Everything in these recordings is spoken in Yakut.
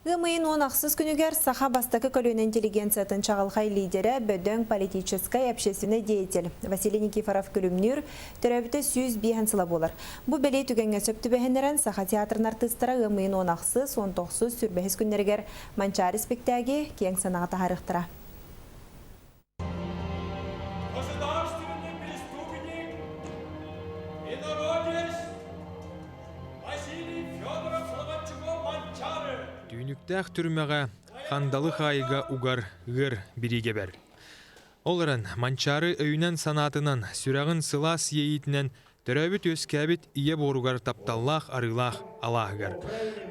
Ыам ыйын 16 күнүгэр саха бастакы көлүөнэ интеллигенциятын чаҕылхай лидерэ, бөдөҥ политическай, общественнай деятель Василий Никифоров-Күлүмнүүр төрөөбүтэ 105 сыла буолар. Бу бэлиэ түгэҥҥэ сөп түбэһиннэрэн Саха театрын артыыстара ыам ыйын 16, 19, 25 күннэригэр Манчаары спектаги киэҥ санаҕа таһаарыахтара. Государственный преступник и народец Василий Федоров Соловчугов-Манчары. Түүнүктээх түрмэҕэ хандалы хаайыга угар ыар бириигэбэр. Ол эрэн Манчаары өйүнэн-санаатынан, сүрэҕин сылаас иэйиитинэн Төрөөбүт-үөскээбит ийэ буоругар тапталлаах арыылаах алааһыгар.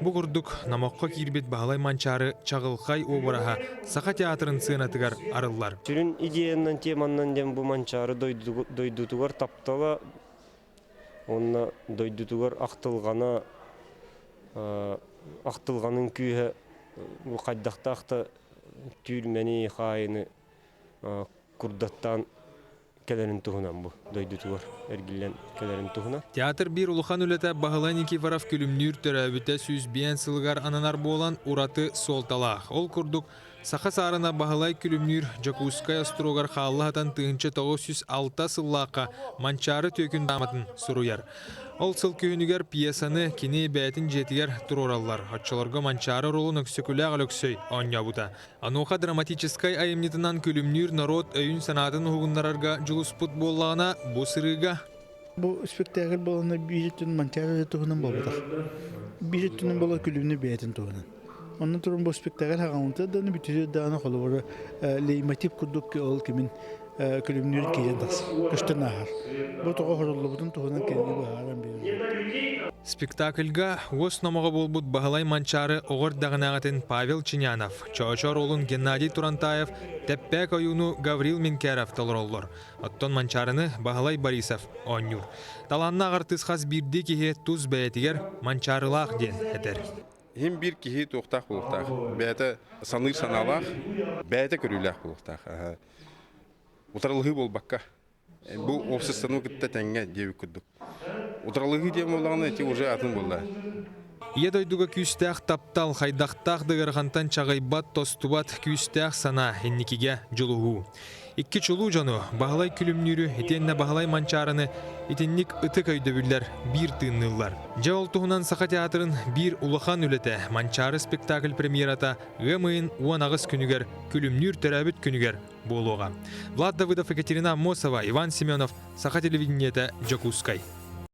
Бу курдук номоххо киирбит Баһылай Манчаары чаҕылхай уобараһа Саха театрын сыанатыгар арыллар. Сүрүн идеянан, теманнан диэн бу Манчаары дойдутугар таптала уонна дойдутугар ахтылҕана ахтылҕанын күүһэ бу хайдахтаах да түүрмэни, хаайыны курдаттаан кэлэрин туһунан бу дойдутугар эргиллэн кэлэрин туһунан. Театр биир улахан үлэтэ Баһылай Никифоров Күлүмнүүр төрөөбүтэ 105 сылыгар ананар буолан ураты суолталаах. Ол курдук, саха саарына Баһылай Күлүмнүүр Дьокуускай остуруогар хаалла сытан 1906 сыллаахха Манчаары түөкүн дааматын суруйар. Ол сыл күһүнүгэр пьесаны кини бэйэтин дьиэтигэр туруораллар. Оччолорго Манчаары оруолун Өксөкүлээх Өлөксөй оонньообута. Онуоха драматическай айымньытынан күлүмнүүр норуот өйүн-санаатын уһугуннарарга дьулуспут буоллаҕына, бу сырыыга Бу спектакль буолана биир өттүн Манчаары туһунан буолбатах. Биир өттүнэн буола күлүмнүү бэйэтин туһунан. Онно туран бу спектакль хаҕаммыта даҕаны бүтүрү даҕаны холобура лейтмотив курдук ол кимин күлүмнүүр киирэн тахсар, көстөн ааһар. Бу тоҕо оһоруллубутун туһунан кинини быһааран биэрэр. Спектакльга уос номоҕо буолбут Баһылай Манчаары оҕо эрдэҕинээҕитин Павел Чинянов, Чоочо оруолун Геннадий Турантаев, Тэппээк ойууну Гаврил Минкеров толороллор. Оттон Манчаарыны Баһылай Борисов оонньуур. Талааннаах артыыс хас биирдии киһи тус бэйэтигэр Манчаарылаах диэн этэр. Иһин биир киһи туохтаах буолуохтаах. Бэйэтэ саныыр санаалаах, бэйэтэ көрүүлээх буолуохтаах. Утарылаһыы буолбакка. Бу уопсастыбаны кытта тэҥҥэ диэбит курдук. Утарылаһыы диэн буоллаҕына ити уже атын буолла. Ийэ дойдуга күүстээх таптал, хайдахтаах да ыарахантан чаҕыйбат, тостубат күүстээх санаа инникигэ дьулуһуу. Икки чулуу дьону, Баһылай Күлүмнүүрү итиэннэ Баһылай Манчаарыны итинник ытык өйдөбүллэр биир тыынныыллар. Дьэ ол туһунан Саха театрын биир улахан үлэтэ Манчаары спектакль премьерата ыам ыйын 18 күнүгэр Күлүмнүүр төрөөбүт күнүгэр буолуоҕа. Влад Давыдов, Екатерина Аммосова, Иван Семенов, Саха телевидениетэ, Дьокуускай.